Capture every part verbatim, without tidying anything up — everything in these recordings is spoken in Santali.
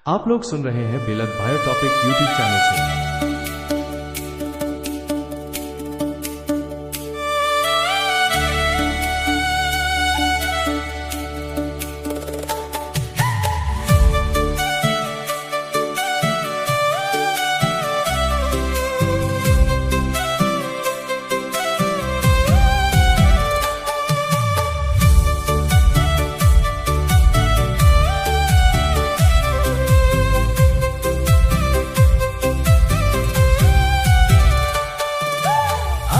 आप लोग सुन रहे हैं बिलत भायो टॉपिक YouTube चैनल से।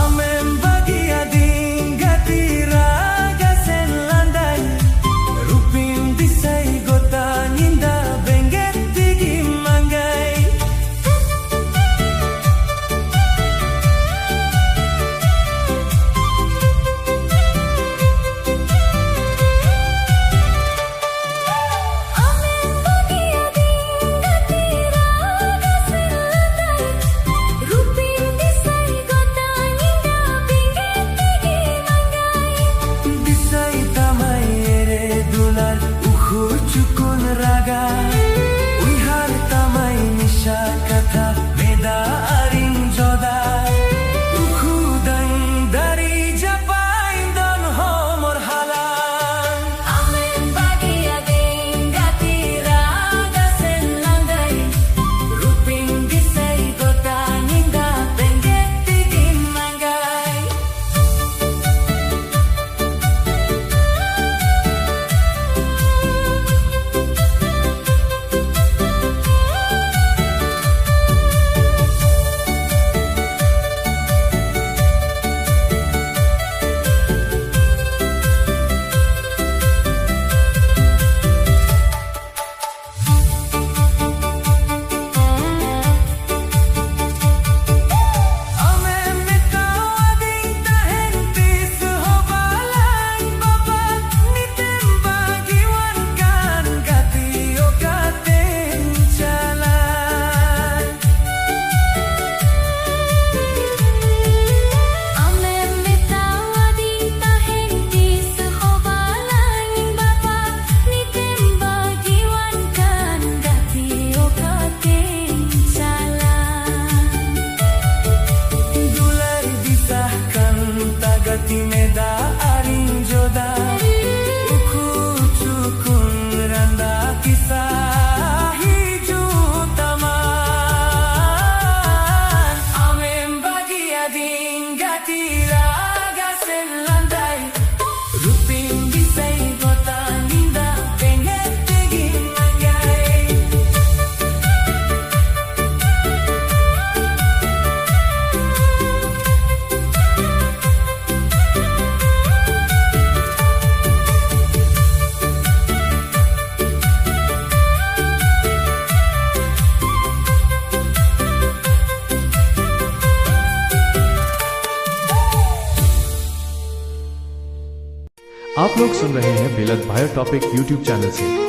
ᱟᱢᱮᱢ ᱵᱟᱹᱜᱤᱭᱟᱫᱤᱧ ᱜᱟᱛᱮ ᱨᱟᱜᱟ ᱥᱮᱱ ᱞᱟᱸᱫᱟᱭ, ᱨᱩᱯᱤᱱ ᱫᱤᱥᱟᱹᱭ ᱜᱚᱴᱟ ᱧᱤᱫᱟᱹ ᱵᱮᱸᱜᱮᱫ ᱛᱮᱜᱮᱢ ᱟᱸᱜᱟᱭ᱾ ᱟᱢᱮᱢ ᱵᱟᱹᱜᱤᱭᱟᱫᱤᱧ ᱜᱟᱛᱮ ᱨᱟᱜᱟ ᱥᱮᱱ ᱞᱟᱸᱫᱟᱭ, ᱨᱩᱯᱤᱱ ᱫᱤᱥᱟᱹᱭ ᱜᱚᱴᱟ ᱧᱤᱫᱟᱹ ᱵᱮᱸᱜᱮᱫ ᱛᱮᱜᱮᱢ ᱟᱸᱜᱟᱭ᱾ ᱫᱤᱥᱟᱹᱭ ᱛᱟᱢᱟᱭ ᱮᱨᱮ ᱫᱩᱞᱟᱹᱲ ᱩᱠᱷᱩ ᱪᱩᱠᱩᱱ ᱨᱟᱜᱟ, ᱩᱭᱦᱟᱹᱨ ᱛᱟᱢᱟᱭ ᱱᱤᱥᱟ ᱠᱟᱛᱷᱟ ᱢᱮᱫᱟ ᱟᱨᱤᱧ ᱡᱚᱫᱟ, ᱩᱠᱷᱩ ᱫᱟᱹᱧ ᱫᱟᱨᱤ ᱡᱟᱯᱟᱭ ᱫᱚᱱ ᱦᱚᱢᱚᱨ ᱦᱟᱞᱟᱝ᱾ ᱟᱢᱮᱢ ᱵᱟᱹᱜᱤᱭᱟᱫᱤᱧ ᱜᱟᱛᱮ ᱨᱟᱜᱟ ᱥᱮᱱ ᱞᱟᱸᱫᱟᱭ, ᱨᱩᱯᱤᱱ ᱫᱤᱥᱟᱹᱭ ᱜᱚᱴᱟ ᱧᱤᱫᱟᱹ ᱵᱮᱸᱜᱮᱫ ᱛᱮᱜᱮᱢ ᱟᱸᱜᱟᱭ᱾ आप लोग सुन रहे हैं बिलत भायर टॉपिक YouTube चैनल से।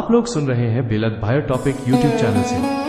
आप लोग सुन रहे हैं बिलत भायर टॉपिक YouTube चैनल से।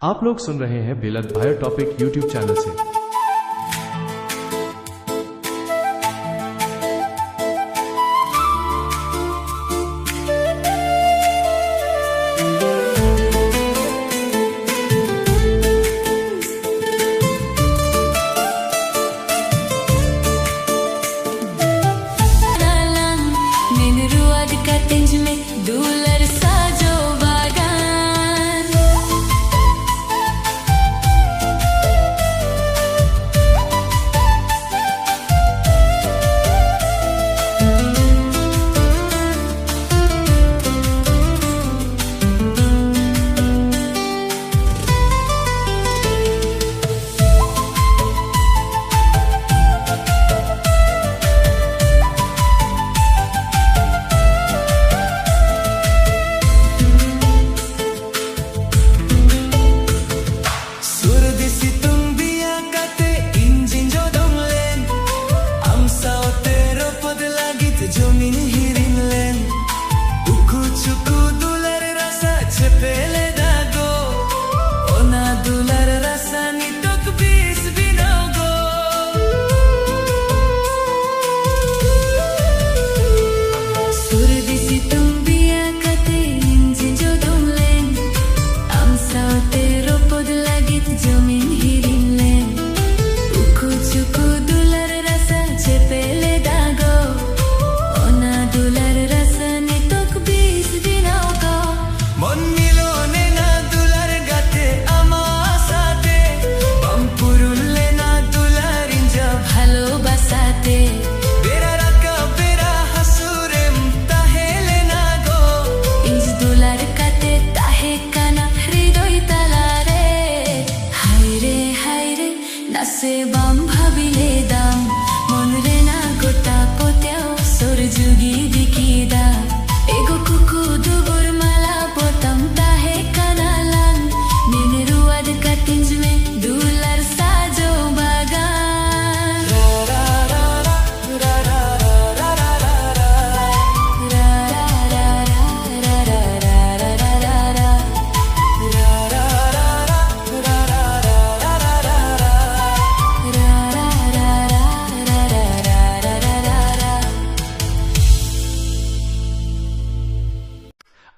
आप लोग सुन रहे हैं बिलत भायर टॉपिक YouTube चैनल से। ᱫᱟᱞᱟᱱ ᱢᱮᱱ ᱨᱩᱣᱟᱹᱲ ᱠᱟᱛᱮᱧ ᱢᱮ ᱫᱩᱞᱟᱹᱲ ᱥᱟᱡᱚ ᱵᱟᱜᱟᱱ᱾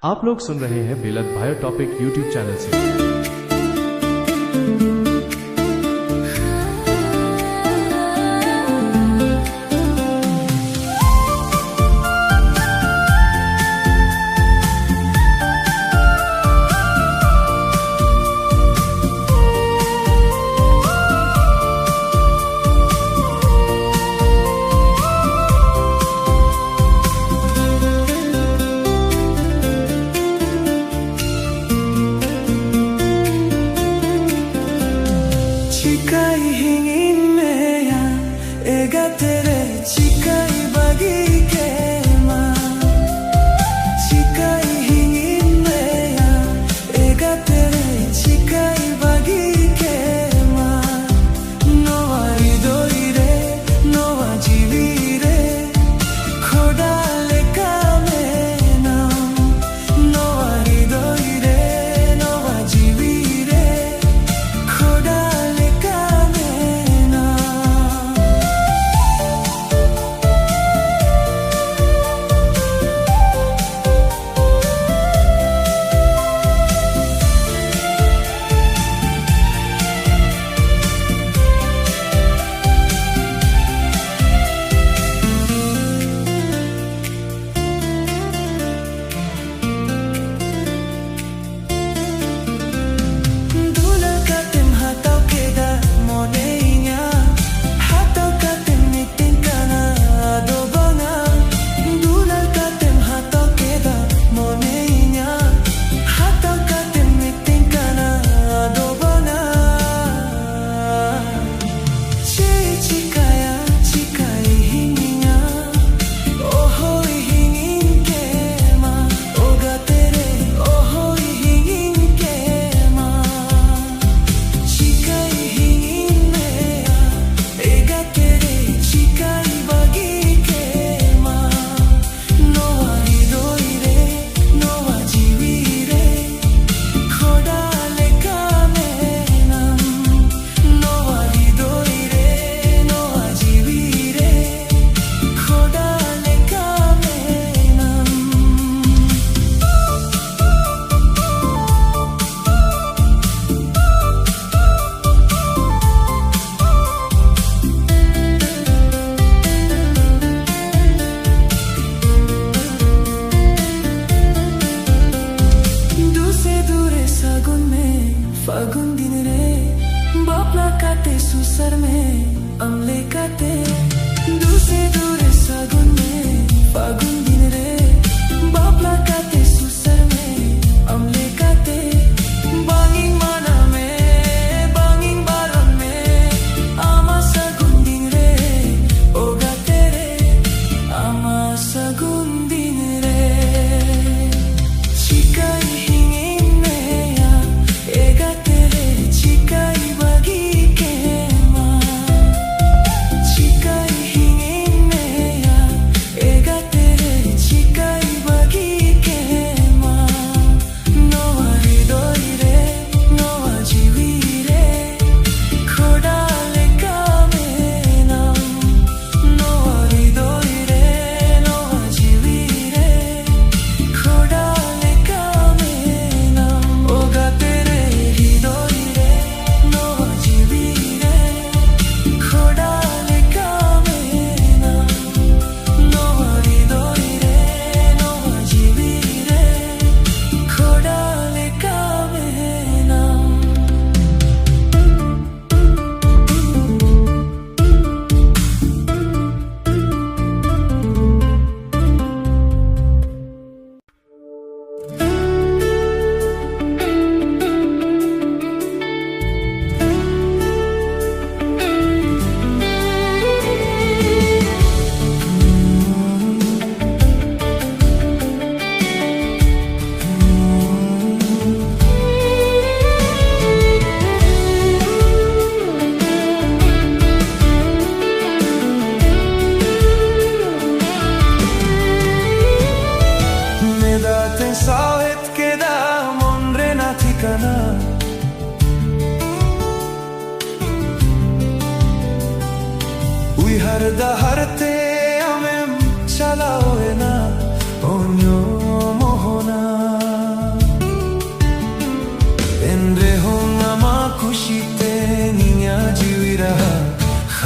आप लोग सुन रहे हैं बेलद भायो टॉपिक YouTube चैनल से।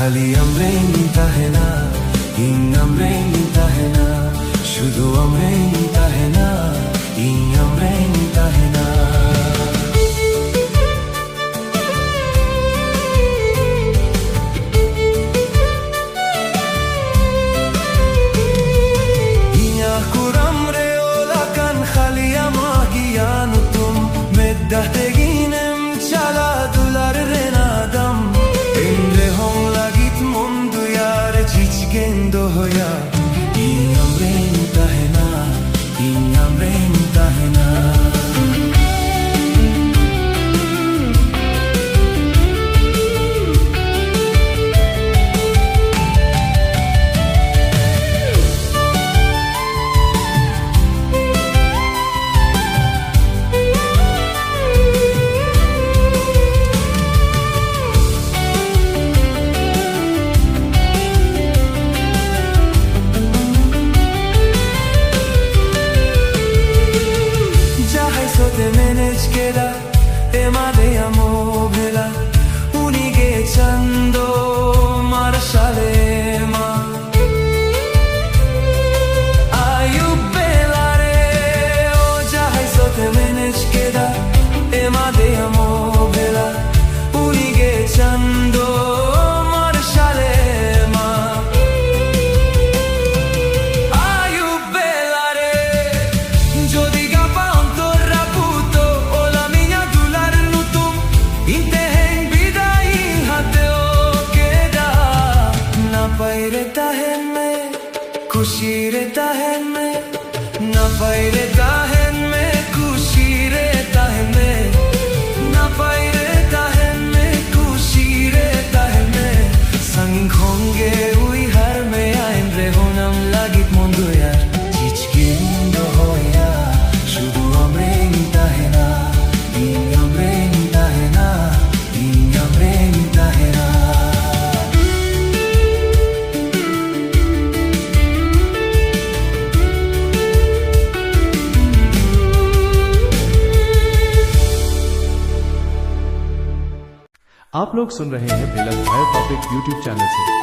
ᱠᱷᱟᱹᱞᱤ ᱟᱢᱨᱮᱧ ᱛᱟᱦᱮᱱᱟ, ᱤᱧ ᱟᱢᱨᱮᱧ ᱛᱟᱦᱮᱱᱟ, ᱥᱩᱫᱷᱩ ᱟᱢᱨᱮᱧ ᱛᱟᱦᱮᱱᱟ, ᱤᱧ ᱟᱢᱨᱮᱧ ᱛᱟᱦᱮᱱᱟ᱾ ᱤᱧᱟᱜ ᱠᱩᱨᱟᱢ ᱨᱮ ᱚᱞ ᱟᱠᱟᱱ ᱠᱷᱟᱹᱞᱤ ᱟᱢᱟᱜ ᱜᱮᱭᱟ ᱧᱩᱛᱩᱢ᱾ ᱢᱮᱫ ᱫᱟᱜ ᱛᱮᱜᱤᱧ ᱮᱢ ᱪᱟᱞᱟ ᱫᱩᱞᱟᱹᱲ ᱨᱮᱱᱟᱜ ᱫᱟᱢ᱾ ᱮᱱ ᱨᱮᱦᱚᱸ ᱞᱟᱹᱜᱤᱫ ᱢᱚᱱ ᱫᱩᱭᱟᱨ ᱡᱷᱤᱡ ᱜᱮᱧ ᱫᱚᱦᱚᱭᱟ᱾ ᱤᱧ ᱟᱢᱨᱮᱧ ᱛᱟᱦᱮᱱᱟ, ᱤᱧ ᱟᱢᱨᱮᱧ ᱛᱟᱦᱮᱱᱟ᱾ ᱡᱟᱦᱟᱸᱭ ᱥᱟᱶᱛᱮᱢ ᱮᱱᱮᱡ ᱠᱮᱫᱟ, ᱮᱢᱟᱫᱮᱭᱟᱢ ᱚᱵᱷᱮᱞᱟ, ᱩᱱᱤᱜᱮ ᱪᱟᱸᱫᱚ ᱢᱟᱨᱥᱟᱞᱮ ᱮᱢᱟ᱾ ᱟᱹᱭᱩᱵ ᱵᱮᱞᱟ ᱨᱮ, ᱚ ᱡᱟᱦᱟᱸᱭ ᱥᱟᱶᱛᱮᱢ ᱮᱱᱮᱡ ᱠᱮᱫᱟ, ᱮᱢᱟᱫᱮᱭᱟᱢ ᱚᱵᱷᱮᱞᱟ, ᱩᱱᱤᱜᱮ ᱪᱟᱸᱫᱚ ᱢᱟᱨᱥᱟᱞᱮ ᱮᱢᱟ᱾ ᱟᱹᱭᱩᱵ ᱵᱮᱞᱟ ᱨᱮ, ᱡᱩᱫᱤ ᱜᱟᱯᱟ ᱚᱱᱛᱚᱨ ᱨᱟᱹᱯᱩᱫᱚᱜ, ᱚᱞᱟᱢ ᱤᱧᱟᱜ ᱫᱩᱞᱟᱹᱲ ᱧᱩᱛᱩᱢ, ᱤᱧ ᱛᱮᱦᱮᱧ ᱵᱤᱫᱟᱭ ᱤᱧ ᱦᱟᱛᱟᱣ ᱠᱮᱫᱟ᱾ ᱱᱟᱯᱟᱭ ᱨᱮ ᱛᱟᱦᱮᱱ ᱢᱮ, ᱠᱩᱥᱤ ᱨᱮ ᱛᱟᱦᱮᱱ ᱢᱮ, ᱱᱟᱯᱟᱭ ᱨᱮ ᱛᱟᱦᱮᱱ ᱢᱮ, ᱠᱩᱥᱤ ᱨᱮ ᱛᱟᱦᱮᱱ ᱢᱮ, ᱱᱟᱯᱟᱭ ᱨᱮ ᱛᱟᱦᱮᱱ ᱢᱮ, ᱠᱩᱥᱤ ᱨᱮ ᱛᱟᱦᱮᱱ ᱢᱮ᱾ ᱥᱟᱺᱜᱤᱧ ᱠᱷᱚᱱ ᱜᱮ ᱩᱭᱦᱟᱹᱨ ᱢᱮᱭᱟ, ᱮᱱ ᱨᱮᱦᱚᱸ ᱟᱢ ᱞᱟᱹᱜᱤᱫ ᱢᱚᱱ ᱫᱩᱭᱟᱨ ᱡᱷᱤᱡ ᱜᱮᱧ ᱫᱚᱦᱚᱭᱟ᱾ ᱥᱩᱫᱷᱩ ᱟᱢᱨᱮᱧ ᱛᱟᱦᱮᱱᱟ, ᱤᱧ ᱟᱢᱨᱮᱧ ᱛᱟᱦᱮᱱᱟ, ᱤᱧ ᱟᱢᱨᱮᱧ ᱛᱟᱦᱮᱱᱟ᱾ आप लोग सुन रहे हैं बेलम भाई टॉपिक YouTube चैनल से।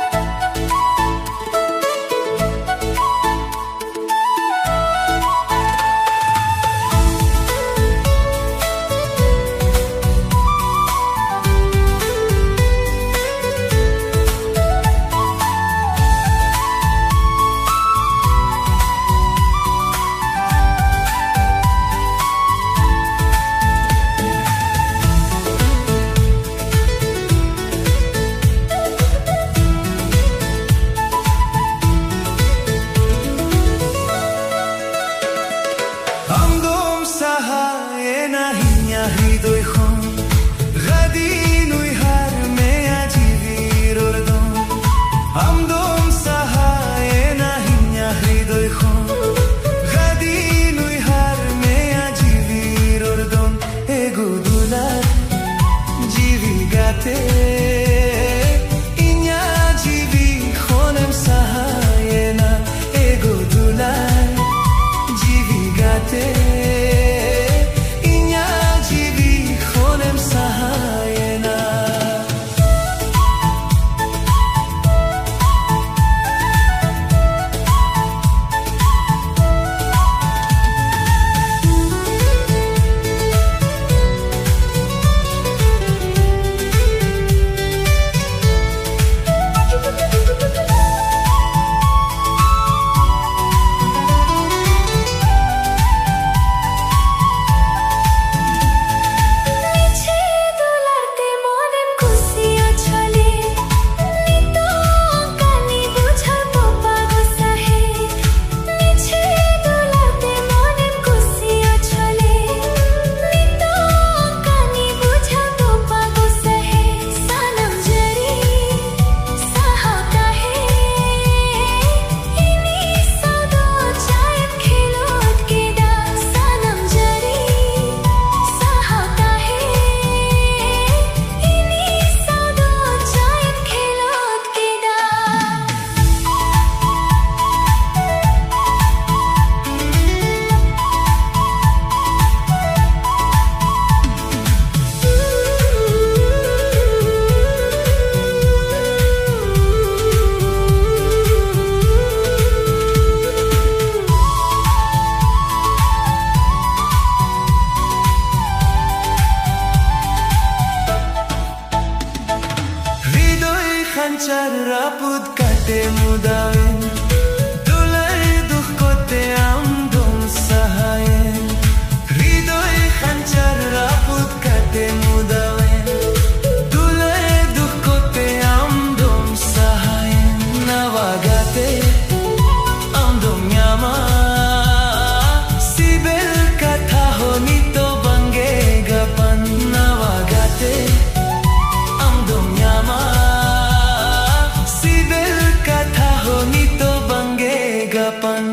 ᱛᱟᱯᱟᱱ᱾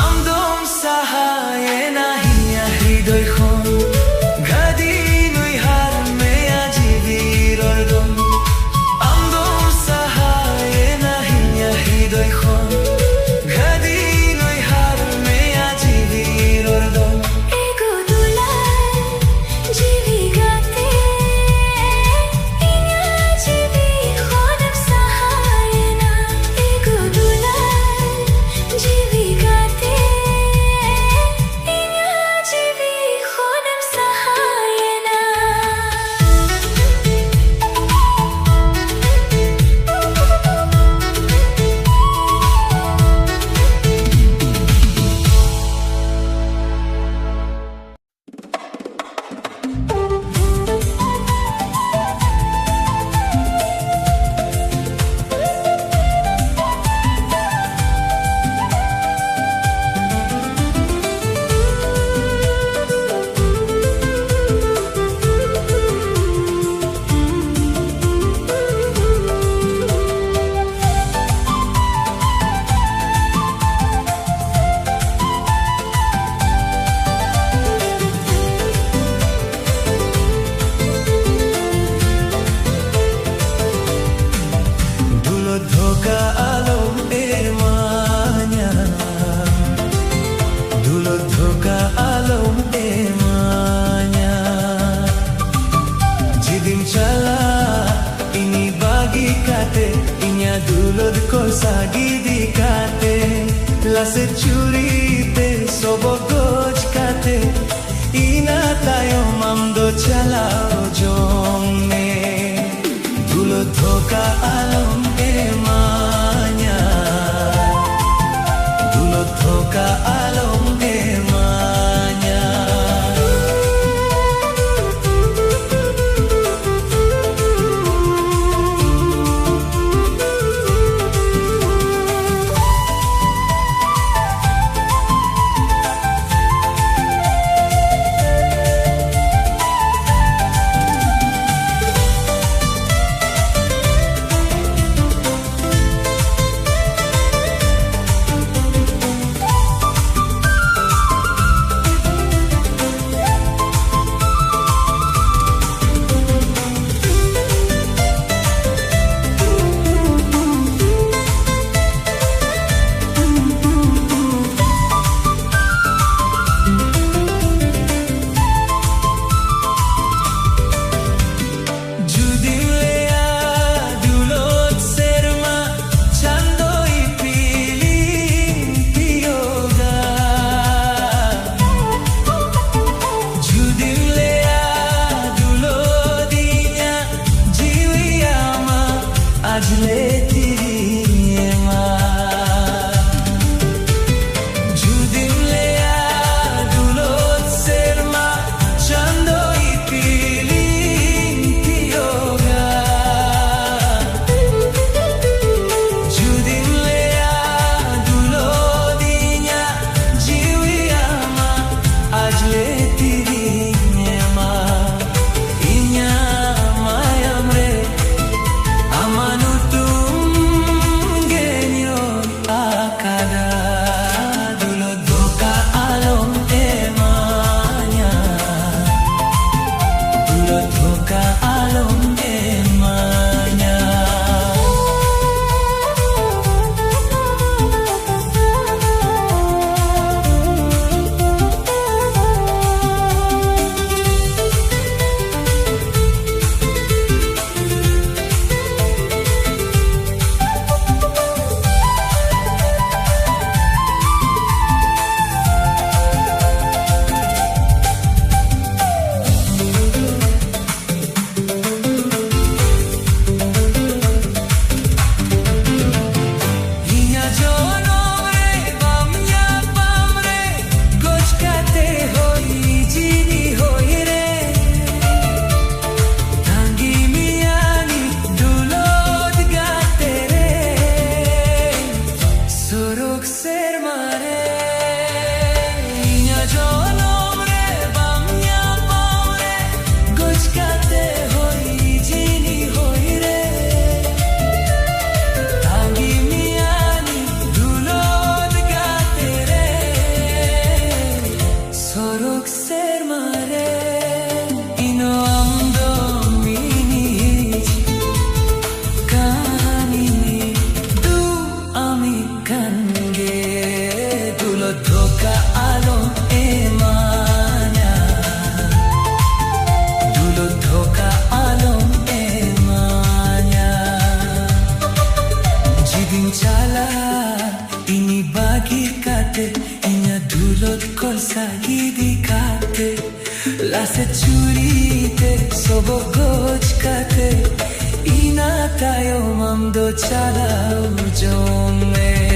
ᱟᱢ ᱫᱚᱢ ᱥᱟᱦᱟᱭᱮᱱᱟ ᱤᱧᱟᱹᱜ ᱦᱨᱤᱫᱚᱭ ᱠᱷᱚᱱ, ᱜᱟᱹᱫᱤᱧ ᱩᱭᱦᱟᱹᱨ ᱢᱮᱭᱟ ᱡᱤᱣᱤ ᱨᱚᱲ ᱫᱚᱢ᱾ ᱟᱢ ᱫᱚᱢ ᱥᱟᱦᱟᱭᱮᱱᱟ ᱤᱧᱟᱹᱜ ᱦᱨᱤᱫᱚᱭ ᱠᱷᱚᱱ, ᱜᱟᱹᱫᱤᱧ ᱩᱭᱦᱟᱹᱨ ᱢᱮᱭᱟ ᱡᱤᱣᱤ ᱨᱚᱲ ᱫᱚᱢ᱾ ᱮᱜᱳ ᱫᱩᱞᱟᱹᱲ ᱡᱤᱣᱤ ᱜᱟᱛᱮ, ᱤᱧᱟᱹᱜ ᱡᱤᱣᱤ ᱠᱷᱚᱱᱮᱢ ᱥᱟᱦᱟᱭᱮᱱᱟ᱾ ᱮᱜᱳ ᱫᱩᱞᱟᱹᱲ ᱡᱤᱣᱤ ᱜᱟᱛᱮ, ᱤᱧᱟᱹᱜ ᱡᱤᱣᱤ ᱠᱷᱚᱱᱮᱢ ᱥᱟᱦᱟᱭᱮᱱᱟ᱾ ᱫᱩᱞᱟᱹᱲ ᱫᱷᱳᱠᱟ ᱟᱞᱚᱢ ᱮᱢᱟᱧᱟ, ᱫᱩᱞᱟᱹᱲ ᱫᱷᱳᱠᱟ ᱟᱞᱚᱢ ᱮᱢᱟᱧᱟ᱾ ᱡᱩᱫᱤᱢ ᱪᱟᱞᱟᱜ ᱤᱧ ᱵᱟᱹᱜᱤ ᱠᱟᱛᱮ, ᱤᱧᱟᱹᱜ ᱫᱩᱞᱟᱹᱲ ᱠᱚ ᱥᱟᱹᱜᱤᱫ ᱠᱟᱛᱮ, ᱞᱟᱥᱮᱨ ᱪᱩᱨᱤ ᱛᱮ ᱥᱚᱵᱚᱜ ᱜᱚᱡ ᱠᱟᱛᱮ, ᱤᱱᱟᱹ ᱛᱟᱭᱚᱢ ᱟᱢ ᱫᱚ ᱪᱟᱞᱟᱣ ᱡᱚᱝ ᱢᱮ᱾ ᱫᱩᱞᱟᱹᱲ ᱫᱷᱳᱠᱟ ᱟᱞᱚᱢ ᱮᱢᱟᱧᱟ, ᱫᱩᱞᱟᱹᱲ ᱫᱷᱳᱠᱟ ᱟᱞᱚᱢ ᱮᱢᱟᱧᱟ᱾ ᱡᱚᱱᱚᱢ ᱨᱮ ᱵᱟᱢ ᱧᱟᱯᱟᱢ ᱨᱮ, ᱜᱚᱡ ᱠᱟᱛᱮ ᱦᱚᱭ ᱡᱤᱣᱤ ᱦᱚᱭ ᱨᱮ, ᱛᱟᱺᱜᱤ ᱢᱮᱭᱟᱧ ᱫᱩᱞᱟᱹᱲ ᱜᱟᱛᱮ ᱨᱮ, ᱥᱩᱨᱩᱜ ᱥᱮᱨᱢᱟ ᱨᱮ᱾ ᱤᱧᱟᱹᱜ ᱡᱚᱱᱚᱢ ᱨᱮ ᱵᱟᱢ ᱧᱟᱯᱟᱢ ᱨᱮ, ᱜᱚᱡ ᱠᱟᱛᱮ ᱦᱚᱭ ᱡᱤᱣᱤ ᱦᱚᱭ ᱨᱮ, ᱛᱟᱺᱜᱤ ᱢᱮᱭᱟᱧ ᱫᱩᱞᱟᱹᱲ ᱜᱟᱛᱮ ᱨᱮ, ᱥᱩᱨᱩᱜ ᱥᱮᱨᱢᱟ ᱨᱮ᱾ ᱤᱧ ᱟᱢ ᱫᱚ ᱢᱤᱫ ᱠᱟᱹᱦᱱᱤ ᱫᱩ ᱟᱢᱤ ᱠᱟᱱ ᱜᱮ, ᱫᱩᱞᱟᱹᱲ ᱫᱷᱳᱠᱟ ᱟᱞᱚᱢ ᱮᱢᱟᱧᱟ, ᱫᱩᱞᱟᱹᱲ ᱫᱷᱳᱠᱟ ᱟᱞᱚᱢ ᱮᱢᱟᱧᱟ᱾ ᱡᱩᱫᱤᱢ ᱪᱟᱞᱟᱜ ᱤᱧ ᱵᱟᱹᱜᱤ ᱠᱟᱛᱮ, ᱤᱧᱟᱹᱜ ᱫᱩᱞᱟᱹᱲ ᱠᱚᱞᱥᱟ ᱤᱫᱤ ᱠᱟᱛᱮ, ᱞᱟᱥᱮ ᱪᱩᱨᱤ ᱛᱮ ᱥᱚᱵᱚᱜ ᱜᱚᱡ ᱠᱟᱛᱮ, ᱤᱱᱟᱹ ᱛᱟᱭᱚᱢ ᱟᱢ ᱫᱚ ᱪᱟᱞᱟᱣ ᱡᱚᱝ ᱢᱮ᱾